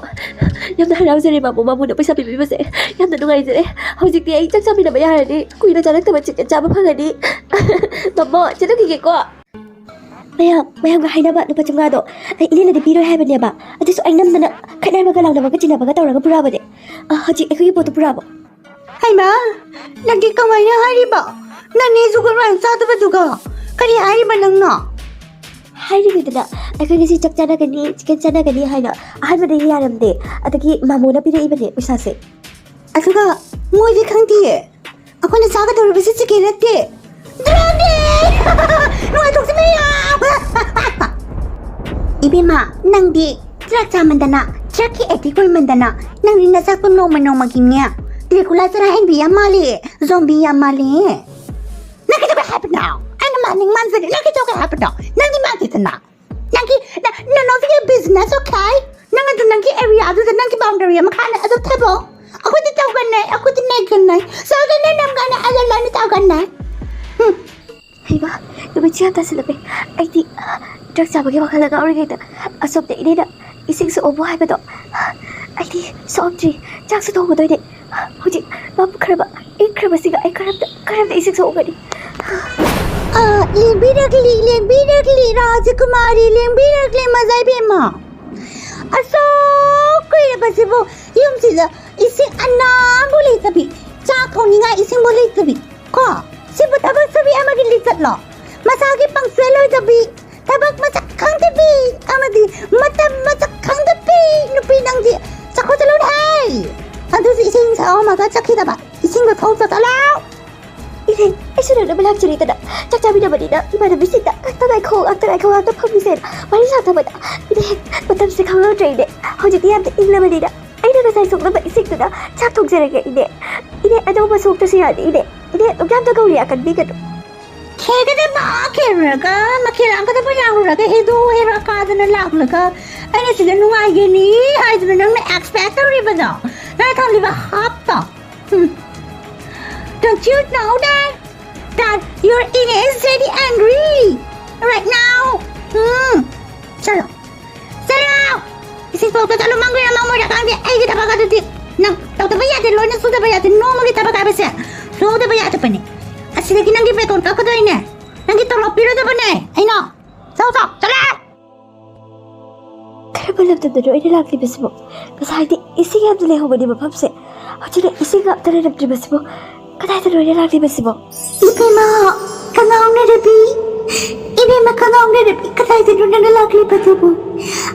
ꯌꯥꯝꯅ ꯍꯔꯥꯎꯖꯔꯦ ꯃꯥꯃꯣ, ꯃꯥꯃꯣꯅ ꯄꯩꯁꯥ ꯄꯤꯕꯤꯕꯁꯦ ꯌꯥꯝꯅ ꯅꯨꯡꯉꯥꯏꯖꯔꯦ꯫ ꯍꯧꯖꯤꯛꯇꯤ ꯑꯩ ꯆꯥꯛ ꯆꯥꯃꯤꯟꯅꯕ ꯌꯥꯔꯅꯤ, ꯀꯨꯏꯅ ꯆꯥꯔꯛꯇꯕ ꯆꯤꯛꯀꯟ ꯆꯥꯕ ꯐꯪꯉꯅꯤ꯫ ꯃꯥꯃꯣ, ꯆꯠꯂꯨꯈꯤꯒꯦꯀꯣ꯫ ꯃꯌꯥꯝ, ꯃꯌꯥꯝꯒ ꯍꯥꯏꯅꯕ ꯂꯨꯄꯥ ꯆꯥꯝꯃꯉꯥꯗꯣ ꯑꯩ ꯏꯅꯦꯅꯗꯤ ꯄꯤꯔꯣꯏ ꯍꯥꯏꯕꯅꯦꯕ, ꯑꯗꯨꯁꯨ ꯑꯩ ꯅꯝꯗꯅ ꯈꯠꯅꯕꯒ ꯂꯥꯎꯅꯕꯒ ꯆꯤꯟꯅꯕꯒ ꯇꯧꯔꯒ ꯄꯨꯔꯛꯑꯕꯅꯦ꯫ ꯑ, ꯍꯧꯖꯤꯛ ꯑꯩꯈꯣꯏꯒꯤ ꯄꯣꯠꯇꯣ ꯄꯨꯔꯛꯑꯕꯣ? ꯍꯩꯃꯥ, ꯅꯪꯗꯤ ꯀꯃꯥꯏꯅ ꯍꯥꯏꯔꯤꯕ? ꯅꯅꯦꯁꯨ ꯀꯔꯝꯍꯥꯏꯅ ꯆꯥꯗꯕꯗꯨꯒ? ꯀꯔꯤ ꯍꯥꯏꯔꯤꯕ ꯅꯪꯅ? ꯍꯥꯏꯔꯤꯉꯩꯗꯅ ꯑꯩꯈꯣꯏ ꯉꯁꯤ ꯆꯥꯛ ꯆꯥꯅꯒꯅꯤ, ꯆꯤꯛꯀꯟ ꯆꯥꯅꯒꯅꯤ ꯍꯥꯏꯅ ꯑꯍꯥꯟꯕꯗ ꯌꯥꯔꯝꯗꯦ, ꯑꯗꯒꯤ ꯃꯥꯃꯣꯅ ꯄꯤꯔꯛꯏꯕꯅꯦ ꯄꯩꯁꯥꯁꯦ꯫ ꯑꯗꯨꯒ ꯃꯣꯏꯗꯤ ꯈꯪꯗꯤꯌꯦ꯫ ꯑꯩꯈꯣꯏꯅ ꯆꯥꯒꯗꯧꯔꯤꯕꯁꯤ ꯆꯤꯀꯦ ꯅꯠꯇꯦ, ꯗ꯭ꯔꯣꯟꯅꯦ! ꯅꯨꯡꯉꯥꯏꯊꯣꯛꯁꯤ ꯃꯌꯥꯝ! ꯏꯕꯦꯝꯃ, ꯅꯪꯗꯤ ꯗ꯭ꯔꯛ ꯆꯥꯃꯟꯗꯅ, ꯗ꯭ꯔꯛꯀꯤ ꯑꯦꯗꯤꯛ ꯑꯣꯏꯃꯟꯗꯅ, ꯅꯪꯗꯤ ꯅꯁꯛꯇꯣ ꯅꯣꯡꯃ ꯅꯣꯡꯃꯒꯤꯅꯦ ꯗ꯭ꯔꯦꯀꯨꯂꯥ ꯆꯔꯥ ꯍꯦꯟꯕꯤ ꯌꯥꯝ ꯃꯥꯜꯂꯦ, ꯖꯣꯝꯕꯤ ꯌꯥꯝ ꯃꯥꯜꯂꯦ꯫ ꯅꯪ ꯀꯩꯗꯧꯒꯦ ꯍꯥꯏꯕꯅꯣ? ꯑꯩꯅ ꯃꯥꯟꯅꯤꯡ ꯃꯥꯟꯖꯔꯦ, ꯅꯪ ꯀꯩꯗꯧꯒꯦ ꯍꯥꯏꯕꯅꯣ? ꯅꯪꯗꯤ ꯃꯥꯟꯗꯦꯗꯅ꯫ ꯅꯪꯒꯤ, ꯅ-, none of your business, okay? ꯅꯪ ꯑꯗꯨ ꯅꯪꯒꯤ area ꯑꯗꯨꯗ ꯅꯪꯒꯤ boundary ꯑꯃ ꯈꯥꯅ ꯑꯗꯨꯝ ꯊꯝꯃꯣ꯫ ꯑꯩꯈꯣꯏꯗꯤ ꯇꯧꯒꯅꯦ, ꯑꯩꯈꯣꯏꯗꯤ ꯅꯩꯒꯅꯦ꯫ ꯁꯣꯏꯗꯅ ꯅꯝꯒꯅꯦ, ꯑꯗꯨ ꯂꯣꯏꯅ ꯇꯧꯒꯅꯦ꯫ ꯍꯨꯝ꯫ ꯍꯩꯃꯥ, ꯅꯨꯃꯤꯠꯁꯨ ꯌꯥꯝ ꯇꯥꯁꯤꯜꯂꯛꯑꯦ꯫ ꯑꯩꯗꯤ ꯗ꯭ꯔꯛ ꯆꯥꯕꯒꯤ ꯋꯥꯈꯜꯗ ꯉꯥꯎꯔꯤꯉꯩꯗ ꯑꯁꯣꯝꯗ ꯏꯅꯦꯅ ꯏꯁꯤꯡ ꯁꯣꯛꯑꯝꯃꯣ ꯍꯥꯏꯕꯗꯣ ꯑꯩꯗꯤ ꯁꯣꯛꯑꯝꯗ꯭ꯔꯤ꯫ ꯆꯥꯛꯁꯨ ꯊꯣꯡꯒꯗꯣꯏꯅꯦ꯫ ꯍꯧꯖꯤꯛ ꯃꯝꯈ꯭ꯔꯕ, ꯏꯪꯈ꯭ꯔꯕꯁꯤꯒ ꯑꯩ ꯀꯔꯝꯗ, ꯀꯔꯝꯗ ꯏꯁꯤꯡ ꯁꯣꯛꯑꯝꯒꯅꯤ? ꯑ, ꯂꯦꯡꯕꯤꯔꯛꯂꯤ, ꯂꯦꯡꯕꯤꯔꯛꯂꯤ, ꯔꯥꯖꯀꯨꯃꯥꯔꯤ, ꯂꯦꯡꯕꯤꯔꯛꯂꯤ, ꯃꯖꯥ ꯏꯕꯦꯝꯃ꯫ ꯑꯁꯨꯛ ꯀꯨꯏꯔꯕꯁꯤꯕꯨ ꯌꯨꯝꯁꯤꯗ ꯏꯁꯤꯡ ꯑꯅꯥꯕꯨ ꯂꯩꯇꯕꯤ, ꯆꯥꯛ ꯊꯣꯡꯅꯤꯡꯉꯥꯏ ꯏꯁꯤꯡꯕꯨ ꯂꯩꯇꯕꯤ, ꯀꯣ? ꯁꯤꯕꯨ ꯊꯕꯛ ꯁꯨꯕꯤ ꯑꯃꯒꯤ ꯂꯤꯆꯠꯂꯣ? ꯃꯁꯥꯒꯤ ꯄꯪꯆꯦꯜ ꯑꯣꯏꯗꯕꯤ, ꯊꯕꯛ ꯃꯁꯛ ꯈꯪꯗꯕꯤ ꯑꯃꯗꯤ ꯃꯇꯝ ꯃꯁꯛ ꯈꯪꯗꯕꯤ ꯅꯨꯄꯤ ꯅꯪꯗꯤ ꯆꯠꯈꯣ ꯆꯠꯂꯨꯅꯦ! ꯑꯗꯨꯁꯨ ꯏꯁꯤꯡ ꯁꯛꯑꯝꯃꯒ ꯆꯠꯈꯤꯗꯕ꯫ ꯏꯁꯤꯡꯗꯣ ꯊꯧ ꯆꯠꯂꯣ! ꯏꯅꯦ, ꯑꯩꯁꯨ ꯅꯪꯅ ꯃꯅꯥꯛ ꯆꯠꯂꯤꯗꯅ, ꯆꯥꯛ ꯆꯥꯃꯤꯟꯅꯕꯅꯤꯅ ꯏꯃꯥꯟꯅꯕꯤꯁꯤꯡꯗ "ꯉꯥꯛꯇ ꯉꯥꯏꯈꯣ, ꯉꯥꯛꯇ ꯉꯥꯏꯈꯣ, ꯉꯥꯛꯇ ꯐꯝꯈꯤꯁꯦꯅ" ꯋꯥꯔꯤ ꯁꯥꯟꯅꯕꯗ ꯏꯅꯦ, ꯃꯇꯝꯁꯦ ꯈꯪꯍꯧꯗ꯭ꯔꯦ ꯏꯅꯦ꯫ ꯍꯧꯖꯤꯛꯇꯤ ꯌꯥꯝꯅ ꯏꯪꯂꯕꯅꯤꯅ ꯑꯩꯅ ꯉꯁꯥꯏ ꯁꯣꯛꯂꯝꯕ ꯏꯁꯤꯡꯗꯨꯅ ꯆꯥꯛ ꯊꯣꯡꯖꯔꯒꯦ ꯏꯅꯦ꯫ ꯏꯅꯦ, ꯑꯅꯧꯕ ꯁꯣꯛꯇ꯭ꯔꯁꯨ ꯌꯥꯅꯤ ꯏꯅꯦ꯫ ꯏꯅꯦ, ꯑꯗꯨꯛ ꯌꯥꯝꯅ ꯀꯧꯔꯤ ꯑꯀꯟꯕꯤꯒꯅꯨ꯫ ꯈꯦꯒꯗꯕ ꯈꯦꯔꯨꯔꯒ, ꯃꯈꯦꯜ ꯂꯥꯡꯒꯗꯕ ꯂꯥꯡꯂꯨꯔꯒ, ꯍꯦꯗꯣ ꯍꯦꯔꯥ ꯀꯥꯗꯅ ꯂꯥꯛꯂꯒ, ꯑꯩꯅ ꯁꯤꯗ ꯅꯨꯡꯉꯥꯏꯒꯅꯤ ꯍꯥꯏꯗꯨꯅ ꯅꯪꯅ expect ꯇꯧꯔꯤꯕꯗꯣ, ꯅꯪꯅ ꯊꯝꯂꯤꯕ ꯍꯥꯞꯇꯣ꯫ ꯍꯨꯝ꯫ Don't you know that, that your ine is very angry right now? ꯎꯝ꯫ ꯆꯠꯂꯣ꯫ ꯆꯠꯂꯣ! ꯏꯁꯤꯡ ꯁꯣꯛꯄ ꯆꯠꯂꯣ, ꯃꯪꯒꯣꯏꯔ ꯃꯪꯒꯣꯏꯔ ꯈꯪꯗꯦ, ꯑꯩꯒꯤ ꯊꯕꯛ ꯑꯗꯨꯗꯤ꯫ ꯅꯪ ꯇꯧꯗꯕ ꯌꯥꯗꯦ, ꯂꯣꯏꯅ ꯁꯨꯗꯕ ꯌꯥꯗꯦ, ꯅꯣꯡꯃꯒꯤ ꯊꯕꯛ ꯍꯥꯏꯕꯁꯦ ꯁꯨꯗꯕ ꯌꯥꯗꯕꯅꯦ꯫ ꯑꯁꯤꯗꯒꯤ ꯅꯪꯒꯤ ꯕꯦꯇꯣꯟ ꯀꯛꯀꯗꯣꯏꯅꯦ, ꯅꯪꯒꯤ ꯇꯣꯂꯣꯞ ꯄꯤꯔꯗꯕꯅꯦ ꯑꯩꯅ꯫ ꯆꯠꯂꯣ, ꯆꯠꯂꯣ, ꯆꯠꯂꯣ! ꯀꯔꯝꯕ ꯂꯝꯗꯅꯣ ꯑꯩꯅ ꯂꯥꯛꯂꯤꯕꯁꯤꯕꯣ? ꯉꯁꯥꯏꯗꯤ ꯏꯁꯤꯡ ꯌꯥꯝꯅ ꯂꯩꯍꯧꯕꯅꯤ ꯃꯐꯝꯁꯦ, ꯍꯧꯖꯤꯛꯅ ꯏꯁꯤꯡ ꯑꯝꯇ ꯂꯩꯔꯝꯗ꯭ꯔꯤꯕꯁꯤꯕꯣ? ꯀꯗꯥꯏꯗ ꯂꯣꯏꯅ ꯂꯥꯛꯂꯤꯕꯁꯤꯕꯣ? ꯏꯕꯦꯝꯃ, ꯈꯪꯉꯥꯎꯅꯔꯕꯤ, ꯏꯕꯦꯝꯃ, ꯈꯪꯉꯥꯎꯅꯔꯕꯤ, ꯀꯗꯥꯏꯗꯅꯣ ꯅꯪꯅ ꯂꯥꯛꯂꯤꯕꯗꯨꯕꯨ?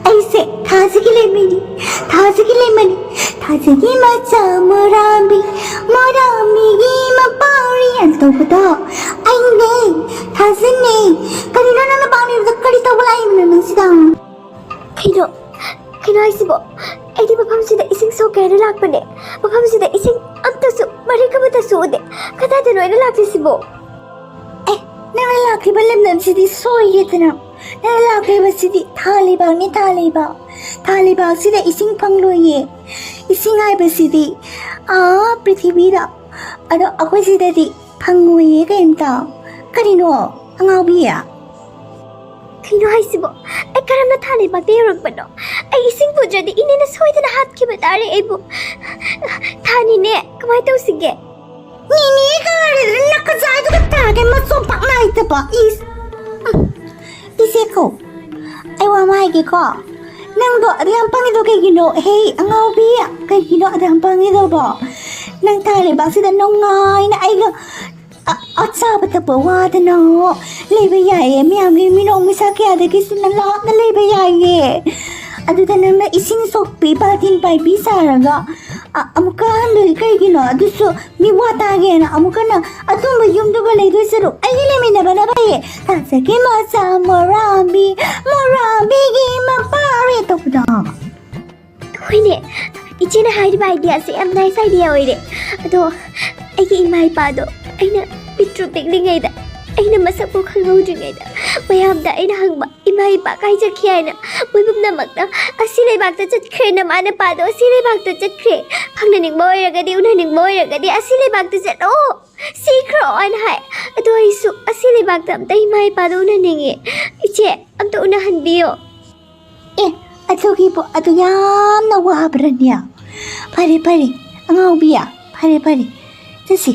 ꯑꯩꯁꯦ ꯊꯥꯖꯒꯤ ꯂꯩꯃꯅꯤ, ꯊꯥꯖꯒꯤ ꯂꯩꯃꯅꯤ, ꯊꯥꯖꯒꯤ ꯃꯆꯥ ꯃꯣꯔꯥꯝꯕꯤ, ꯃꯣꯔꯥꯝꯕꯤꯒꯤ ꯃꯄꯥꯎꯔꯤ ꯑꯅ ꯇꯧꯕꯗꯣ ꯑꯩꯅꯦ, ꯊꯥꯖꯅꯦ꯫ ꯀꯔꯤꯅꯣ ꯅꯪꯅ ꯄꯥꯝꯂꯤꯕꯗꯣ? ꯀꯔꯤ ꯇꯧꯕ ꯂꯥꯛꯏꯕꯅꯣ ꯅꯪ ꯁꯤꯗ? ꯀꯩꯅꯣ, ꯀꯩꯅꯣ ꯍꯥꯏꯁꯤꯕꯣ? ꯑꯩꯗꯤ ꯃꯐꯝꯁꯤꯗ ꯏꯁꯤꯡ ꯁꯣꯛꯀꯦ ꯍꯥꯏꯅ ꯂꯥꯛꯄꯅꯦ꯫ ꯃꯐꯝꯁꯤꯗ ꯏꯁꯤꯡ ꯑꯝꯇꯁꯨ, ꯃꯔꯤꯛ ꯑꯃꯠꯇꯁꯨ ꯎꯗꯦ꯫ ꯀꯗꯥꯏꯗꯅꯣ ꯑꯩꯅ ꯂꯥꯛꯂꯤꯁꯤꯕꯣ? ꯑꯦ, ꯅꯪꯅ ꯂꯥꯛꯂꯤꯕ ꯂꯝꯗꯝꯁꯤꯗꯤ ꯁꯣꯏꯔꯦꯗꯅ꯫ ꯅꯪꯅ ꯂꯥꯛꯂꯤꯕꯁꯤꯗꯤ ꯊꯥ ꯂꯩꯕꯥꯛꯅꯤ, ꯊꯥ ꯂꯩꯕꯥꯛ꯫ ꯊꯥ ꯂꯩꯕꯥꯛꯁꯤꯗ ꯏꯁꯤꯡ ꯐꯪꯂꯣꯏꯌꯦ꯫ ꯏꯁꯤꯡ ꯍꯥꯏꯕꯁꯤꯗꯤ ꯑꯥ ꯄ꯭ꯔꯤꯊꯤꯕꯤꯗ, ꯑꯗꯣ ꯑꯩꯈꯣꯏ ꯁꯤꯗꯗꯤ ꯐꯪꯉꯣꯏꯌꯦ ꯀꯩꯝꯇ꯫ ꯀꯔꯤꯅꯣ, ꯑꯉꯥꯎꯕꯤ? ꯀꯩꯅꯣ ꯍꯥꯏꯁꯤꯕꯣ? ꯑꯩ ꯀꯔꯝꯅ ꯊꯥ ꯂꯩꯕꯥꯛꯇ ꯌꯧꯔꯛꯄꯅꯣ? ꯑꯩ ꯏꯁꯤꯡ ꯄꯨꯗ꯭ꯔꯗꯤ ꯏꯅꯦꯅ ꯁꯣꯏꯗꯅ ꯍꯥꯠꯈꯤꯕ ꯇꯥꯔꯦ ꯑꯩꯕꯨ꯫ ꯊꯥꯅꯤꯅꯦ, ꯀꯃꯥꯏꯅ ꯇꯧꯁꯤꯒꯦ? ꯅꯤꯅꯦ ꯀꯥꯔꯤꯗ ꯅꯀꯖꯥꯏꯗꯨꯒ ꯇꯥꯒꯦ ꯃꯆꯣꯝ ꯄꯥꯛ ꯅꯥꯏꯗꯕ꯫ ꯏꯁ꯫ ꯎꯝ꯫ ꯏꯆꯦ ꯀꯧ꯫ ꯑꯩ ꯋꯥ ꯑꯃ ꯍꯥꯏꯒꯦꯀꯣ꯫ ꯅꯪꯗꯣ ꯑꯗꯨ ꯌꯥꯝ ꯄꯪꯉꯤꯗꯣ ꯀꯩꯒꯤꯅꯣ? ꯍꯦ, ꯑꯉꯥꯎꯕꯤ, ꯀꯩꯒꯤꯅꯣ ꯑꯗꯨ ꯌꯥꯝ ꯄꯪꯉꯤꯗꯣꯕꯣ? ꯅꯪ ꯊꯥ ꯂꯩꯕꯥꯛꯁꯤꯗ ꯅꯨꯡꯉꯥꯏꯅ ꯑꯩꯒ ꯑ-, ꯑꯆꯥꯕ ꯊꯛꯄ ꯋꯥꯗꯅ ꯂꯩꯕ ꯌꯥꯏꯌꯦ꯫ ꯃꯌꯥꯝꯒꯤ ꯃꯤꯅꯣꯛ ꯃꯤꯁꯥ ꯀꯌꯥꯗꯒꯤꯁꯨ ꯅꯪ ꯂꯥꯞꯅ ꯂꯩꯕ ꯌꯥꯏꯌꯦ꯫ ꯑꯗꯨꯗ ꯅꯪꯅ ꯏꯁꯤꯡ ꯁꯣꯛꯄꯤ, ꯕꯥꯜꯇꯤꯟ ꯄꯥꯏꯕꯤ ꯁꯥꯔꯒ, ꯑ-, ꯑꯃꯨꯛꯀ ꯍꯟꯗꯣꯏ ꯀꯩꯒꯤꯅꯣ? ꯑꯗꯨꯁꯨ ꯃꯤ ꯋꯥ ꯇꯥꯒꯦꯅ ꯑꯃꯨꯛꯀ ꯅꯪ ꯑꯗꯨꯝꯕ ꯌꯨꯝꯗꯨꯒ ꯂꯩꯗꯣꯏ ꯁꯔꯨꯛ ꯑꯩꯒ ꯂꯩꯃꯤꯟꯅꯕꯅ ꯐꯩꯌꯦ꯫ ꯊꯥꯖꯒꯤ ꯃꯆꯥ ꯃꯣꯔꯥꯝꯕꯤ, ꯃꯣꯔꯥꯝꯕꯤꯒꯤ ꯃꯄꯥꯔꯦ ꯇꯧꯕꯗꯣ꯫ ꯍꯣꯏꯅꯦ, ꯏꯆꯦꯅ ꯍꯥꯏꯔꯤꯕ idea ꯁꯦ ꯌꯥꯝ nice idea ꯑꯣꯏꯔꯦ꯫ ꯑꯗꯣ ꯑꯩꯒꯤ ꯏꯃꯥ ꯏꯄꯥꯗꯣ ꯑꯩꯅ ꯄꯤꯛꯇ꯭ꯔꯨ ꯄꯤꯛꯂꯤꯉꯩꯗ, ꯑꯩꯅ ꯃꯁꯛ ꯐꯥꯎ ꯈꯪꯍꯧꯗ꯭ꯔꯤꯉꯩꯗ ꯃꯌꯥꯝꯗ ꯑꯩꯅ ꯍꯪꯕ, "ꯏꯃꯥ ꯏꯄꯥ ꯀꯥꯏ ꯆꯠꯈꯤ?" ꯍꯥꯏꯅ꯫ ꯃꯣꯏ ꯄꯨꯝꯅꯃꯛꯅ "ꯑꯁꯤ ꯂꯩꯕꯥꯛꯇ ꯆꯠꯈ꯭ꯔꯦ, ꯅꯃꯥ ꯅꯄꯥꯗꯣ ꯑꯁꯤ ꯂꯩꯕꯥꯛꯇ ꯆꯠꯈ꯭ꯔꯦ꯫ ꯐꯪꯅꯅꯤꯡꯕ ꯑꯣꯏꯔꯒꯗꯤ, ꯎꯅꯅꯤꯡꯕ ꯑꯣꯏꯔꯒꯗꯤ ꯑꯁꯤ ꯂꯩꯕꯥꯛꯇ ꯆꯠꯂꯣ, ꯁꯤꯈ꯭ꯔꯣ" ꯍꯥꯏꯅ ꯍꯥꯏ꯫ ꯑꯗꯣ ꯑꯩꯁꯨ ꯑꯁꯤ ꯂꯩꯕꯥꯛꯇ ꯑꯝꯇ ꯏꯃꯥ ꯏꯄꯥꯗꯣ ꯎꯅꯅꯤꯡꯉꯦ꯫ ꯏꯆꯦ, ꯑꯝꯇ ꯎꯅꯍꯟꯕꯤꯌꯣ꯫ ꯑꯦ, ꯑꯗꯨꯒꯤꯕꯨ ꯑꯗꯨ ꯌꯥꯝꯅ ꯋꯥꯕ꯭ꯔꯅꯦ? ꯐꯔꯦ, ꯐꯔꯦ, ꯑꯉꯥꯎꯕꯤ, ꯐꯔꯦ, ꯐꯔꯦ, ꯆꯠꯁꯤ꯫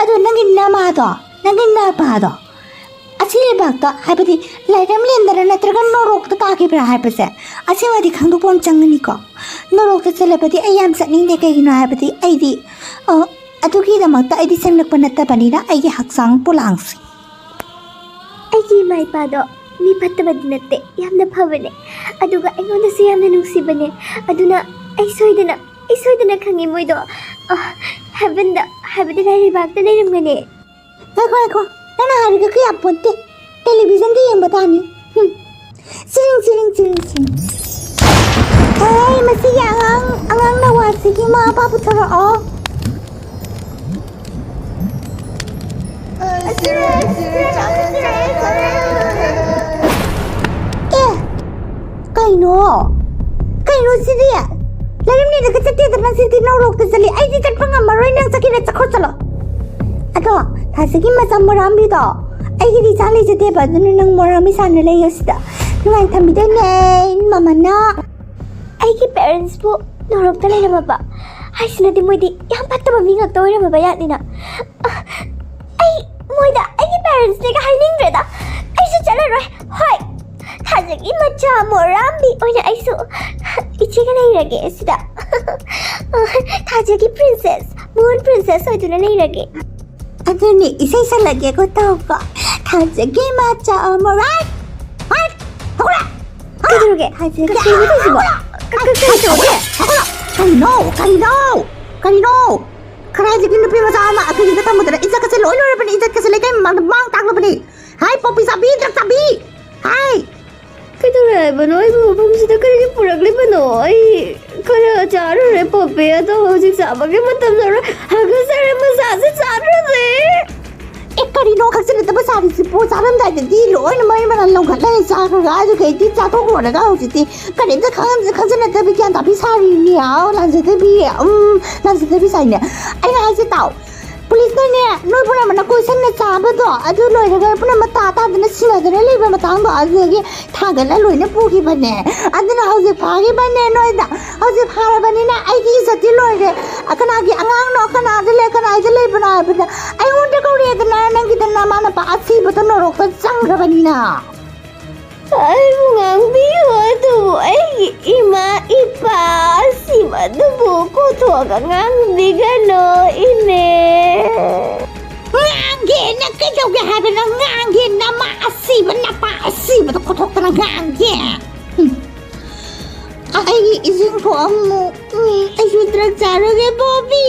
ꯑꯗꯣ ꯅꯪꯒꯤ ꯅꯃꯥꯗꯣ, ꯅꯪꯒꯤ ꯅꯄꯥꯗꯣ, ꯑꯁꯤ ꯂꯩꯕꯥꯛꯇ, ꯍꯥꯏꯕꯗꯤ ꯂꯥꯏꯔꯝꯂꯦꯟꯗꯔ ꯅꯠꯇ꯭ꯔꯒ ꯅꯣꯔꯣꯛꯇ ꯇꯥꯈꯤꯕ꯭ꯔꯥ ꯍꯥꯏꯕꯁꯦ, ꯑꯁꯦꯡꯕꯗꯤ ꯈꯪꯗꯣꯛꯄ ꯑꯃ ꯆꯪꯒꯅꯤꯀꯣ꯫ ꯅꯣꯔꯣꯛꯇ ꯆꯠꯂꯕꯗꯤ ꯑꯩ ꯌꯥꯝ ꯆꯠꯅꯤꯡꯗꯦ, ꯀꯩꯒꯤꯅꯣ ꯍꯥꯏꯕꯗꯤ ꯑꯩꯗꯤ, ꯑ, ꯑꯗꯨꯒꯤꯗꯃꯛꯇ ꯑꯩꯗꯤ ꯁꯦꯝꯂꯛꯄ ꯅꯠꯇꯕꯅꯤꯅ ꯑꯩꯒꯤ ꯍꯛꯆꯥꯡ ꯄꯣꯂꯥꯡꯁꯦ꯫ ꯑꯩꯒꯤ ꯏꯃꯥ ꯏꯄꯥꯗꯣ ꯃꯤ ꯐꯠꯇꯕꯗꯤ ꯅꯠꯇꯦ, ꯌꯥꯝꯅ ꯐꯕꯅꯦ꯫ ꯑꯗꯨꯒ ꯑꯩꯉꯣꯟꯗꯁꯨ ꯌꯥꯝꯅ ꯅꯨꯡꯁꯤꯕꯅꯦ꯫ ꯑꯗꯨꯅ ꯑꯩ ꯁꯣꯏꯗꯅ, ꯑꯩ ꯁꯣꯏꯗꯅ ꯈꯪꯉꯤ ꯃꯣꯏꯗꯣ, ꯑ, heaven ꯗ, ꯍꯥꯏꯕꯗꯤ ꯂꯥꯏꯔꯩꯕꯥꯛꯇ ꯂꯩꯔꯝꯒꯅꯤ꯫ ꯉꯥꯏꯈꯣ, ꯉꯥꯏꯈꯣ, ꯅꯪꯅ ꯍꯥꯏꯔꯤꯗꯨ ꯀꯌꯥ ꯄꯣꯟꯇꯦ꯫ ꯇꯦꯂꯤꯚꯤꯖꯟꯗ ꯌꯦꯡꯕ ꯇꯥꯅꯤ꯫ ꯍꯨꯝ꯫ ꯆꯤꯔꯤꯡ, ꯆꯤꯔꯤꯡ, ꯆꯤꯔꯤꯡ, ꯆꯤꯔꯤꯡ꯫ ꯍꯦ, ꯃꯁꯤꯒꯤ ꯑꯉꯥꯡ, ꯑꯉꯥꯡ ꯅꯋꯥꯁꯤꯒꯤ ꯃꯃꯥ ꯃꯄꯥ ꯄꯨꯊꯣꯔꯛꯑꯣ꯫ ꯑꯦ, ꯀꯩꯅꯣ? ꯀꯩꯅꯣ ꯁꯤꯗꯤ? ꯂꯩꯔꯝꯅꯤꯗꯒ ꯆꯠꯇꯦꯗꯅ ꯁꯤꯗꯤ ꯅꯧꯔꯣꯛꯇ ꯆꯠꯂꯤ꯫ ꯑꯩꯗꯤ ꯆꯠꯄ ꯉꯝꯃꯔꯣꯏ, ꯅꯪ ꯆꯠꯀꯦꯔ ꯆꯠꯈ꯭ꯔꯣ ꯆꯠꯂꯣ꯫ ꯑꯗꯣ, ꯊꯥꯖꯒꯤ ꯃꯆꯥ ꯃꯣꯔꯥꯝꯕꯤꯗꯣ, ꯑꯩꯒꯤꯗꯤ ꯏꯆꯥ ꯂꯩꯖꯗꯦꯕ, ꯑꯗꯨꯅ ꯅꯪ ꯃꯣꯔꯥꯝꯕꯤ ꯁꯥꯅ ꯂꯩꯌꯣ ꯁꯤꯗ꯫ ꯅꯨꯡꯉꯥꯏꯅ ꯊꯝꯕꯤꯗꯣꯏꯅꯦ, ꯃꯃꯥꯅ꯫ ꯑꯩꯒꯤ ꯄꯦꯔꯦꯟꯁꯄꯨ ꯅꯧꯔꯣꯛꯇ ꯂꯩꯔꯝꯃꯕ ꯍꯥꯏꯁꯤꯅꯗꯤ ꯃꯣꯏꯗꯤ ꯌꯥꯝ ꯐꯠꯇꯕ ꯃꯤ ꯉꯥꯛꯇ ꯑꯣꯏꯔꯝꯃꯕ ꯌꯥꯠꯅꯤꯅ꯫ ꯑ, ꯑꯩ ꯃꯣꯏꯗ ꯑꯩꯒꯤ ꯄꯦꯔꯦꯟꯁꯅꯦꯒ ꯍꯥꯏꯅꯤꯡꯗ꯭ꯔꯦꯗ꯫ ꯑꯩꯁꯨ ꯆꯠꯂꯔꯣꯏ꯫ ꯍꯣꯏ, ꯊꯥꯖꯒꯤ ꯃꯆꯥ ꯃꯣꯔꯥꯝꯕꯤ ꯑꯣꯏꯅ ꯑꯩꯁꯨ ꯏꯆꯦꯒ ꯂꯩꯔꯒꯦ ꯁꯤꯗ꯫ ꯊꯥꯖꯒꯤ ꯄ꯭ꯔꯤꯟꯁꯦꯁ, ꯃꯨꯟ ꯄ꯭ꯔꯤꯟꯁꯦꯁ ꯑꯣꯏꯗꯨꯅ ꯂꯩꯔꯒꯦ꯫ ꯑꯗꯨꯅꯤ, ꯏꯁꯩ ꯁꯛꯂꯒꯦꯀꯣ, ꯇꯧꯀꯣ꯫ ꯊꯥꯖꯒꯤ ꯃꯆꯥ ꯑꯃ, ꯔꯥꯏꯠ, ꯔꯥꯏꯠ, ꯍꯧꯔꯦ꯫ ꯀꯩꯗꯧꯔꯒꯦ? ꯊꯥꯖꯒꯤ ꯀꯩꯅꯣ ꯇꯧꯏꯁꯤꯕꯣ? ꯀ-, ꯀ-, ꯀꯩ ꯇꯧꯔꯒꯦ? ꯍꯧꯒꯠꯂꯣ, ꯍꯧꯒꯠꯂꯣ꯫ ꯀꯔꯤꯅꯣ? ꯀꯔꯤꯅꯣ? ꯀꯔꯤꯅꯣ? ꯀꯔꯥꯏꯗꯒꯤ ꯅꯨꯄꯤ ꯃꯆꯥ ꯑꯃ ꯑꯗꯨꯒꯤꯗ ꯊꯝꯃꯨꯗꯅ? ꯏꯖꯠꯀꯁꯦ ꯂꯣꯏ ꯂꯣꯏꯔꯕꯅꯤ, ꯏꯖꯠꯀꯁꯦ ꯂꯩꯀꯥꯏ ꯃꯃꯥꯡꯗ ꯃꯥꯡ ꯇꯥꯛꯂꯕꯅꯤ꯫ ꯍꯥꯏ, ꯄꯣꯄꯤ ꯆꯥꯕꯤ, ꯗ꯭ꯔꯛ ꯆꯥꯕꯤ꯫ ꯍꯥꯏ꯫ ꯀꯩꯗꯧꯔꯦ ꯍꯥꯏꯕꯅꯣ? ꯑꯩꯕꯨ ꯃꯐꯝꯁꯤꯗ ꯀꯔꯤꯒꯤ ꯄꯨꯔꯛꯂꯤꯕꯅꯣ? ꯑꯩ ꯈꯔ ꯆꯥꯔꯨꯔꯦ ꯄꯣꯄꯤ, ꯑꯗꯣ ꯍꯧꯖꯤꯛ ꯆꯥꯕꯒꯤ ꯃꯇꯝ ꯌꯧꯔꯦ꯫ ꯍꯥꯒꯠꯆꯔꯦ, ꯃꯁꯥꯁꯦ ꯆꯥꯔꯨꯔꯦ꯫ ꯑꯦ, ꯀꯔꯤꯅꯣ ꯈꯪꯖꯤꯟꯅꯗꯕ ꯁꯥꯔꯤꯁꯤꯕꯨ? ꯆꯥꯔꯝꯗꯥꯏꯗꯗꯤ ꯂꯣꯏꯅ ꯃꯔꯤ ꯃꯔꯥꯡ ꯂꯧꯈꯠꯂꯒ ꯆꯥꯈ꯭ꯔꯒ ꯑꯗꯨꯒꯩꯗꯤ ꯆꯥꯊꯣꯛꯂꯨꯔꯒ ꯍꯧꯖꯤꯛꯇꯤ ꯀꯔꯤꯝꯇ ꯈꯪ-, ꯈꯪꯖꯤꯟꯅꯗꯕꯤ ꯒ꯭ꯌꯥꯟ ꯇꯥꯕꯤ ꯁꯥꯔꯤꯅꯦ꯫ ꯑꯥꯎ, ꯂꯥꯟꯖꯗꯕꯤ, ꯎꯝ, ꯂꯥꯟꯖꯗꯕꯤ ꯁꯥꯏꯅꯦ꯫ ꯑꯩꯅ ꯍꯥꯏꯁꯦ ꯇꯥꯎ, ꯄꯨꯂꯤꯁꯅꯅꯦ ꯅꯣꯏ ꯄꯨꯝꯅꯃꯛꯅ ꯀꯣꯏꯁꯟꯅ ꯆꯥꯕꯗꯣ ꯑꯗꯨ ꯂꯣꯏꯔꯒ ꯄꯨꯝꯅꯃꯛ ꯇꯥ ꯇꯥꯗꯅ ꯁꯤꯅꯗꯅ ꯂꯩꯕ ꯃꯇꯥꯡꯗꯣ ꯑꯗꯨꯗꯒꯤ ꯊꯥꯡꯒꯠꯂ ꯂꯣꯏꯅ ꯄꯨꯈꯤꯕꯅꯦ꯫ ꯑꯗꯨꯅ ꯍꯧꯖꯤꯛ ꯐꯥꯈꯤꯕꯅꯦ ꯅꯣꯏꯗ꯫ ꯍꯧꯖꯤꯛ ꯐꯥꯔꯕꯅꯤꯅ ꯑꯩꯒꯤ ꯏꯖꯠꯇꯤ ꯂꯣꯏꯔꯦ꯫ ꯀꯅꯥꯒꯤ ꯑꯉꯥꯡꯅꯣ, ꯀꯅꯥꯗ ꯂꯩ, ꯀꯅꯥꯏꯗ ꯂꯩꯕꯅꯣ ꯍꯥꯏꯕꯗ ꯑꯩꯉꯣꯟꯗ ꯀꯧꯔꯛꯑꯦꯗꯅ, ꯅꯪꯒꯤꯗ ꯅꯃꯥ ꯅꯄꯥ ꯑꯁꯤꯕꯗꯣ ꯅꯣꯔꯣꯛꯇ ꯆꯪꯈ꯭ꯔꯕꯅꯤꯅ꯫ ꯑꯩꯕꯨ ꯉꯥꯡꯕꯤꯌꯨ, ꯑꯗꯨꯕꯨ ꯑꯩꯒꯤ ꯏꯃꯥ ꯏꯄꯥ ꯑꯁꯤꯕꯗꯨꯕꯨ ꯀꯣꯊꯣꯛꯑꯒ ꯉꯥꯡꯕꯤꯒꯅꯨ, ꯏꯅꯦ꯫ ꯉꯥꯡꯒꯦ, ꯅꯪ ꯀꯩꯗꯧꯒꯦ ꯍꯥꯏꯕꯅꯣ? ꯉꯥꯡꯒꯦ, ꯅꯃꯥ ꯑꯁꯤꯕ, ꯅꯄꯥ ꯑꯁꯤꯕꯗꯣ ꯀꯣꯊꯣꯛꯇꯅ ꯉꯥꯡꯒꯦ꯫ ꯎꯝ꯫ ꯑꯩꯒꯤ ꯏꯁꯤꯡ ꯈꯣꯛꯑꯝꯃꯨ꯫ ꯎꯝ, ꯑꯩꯁꯨ ꯗ꯭ꯔꯛ ꯆꯥꯔꯨꯒꯦ, ꯕꯣꯕꯤ꯫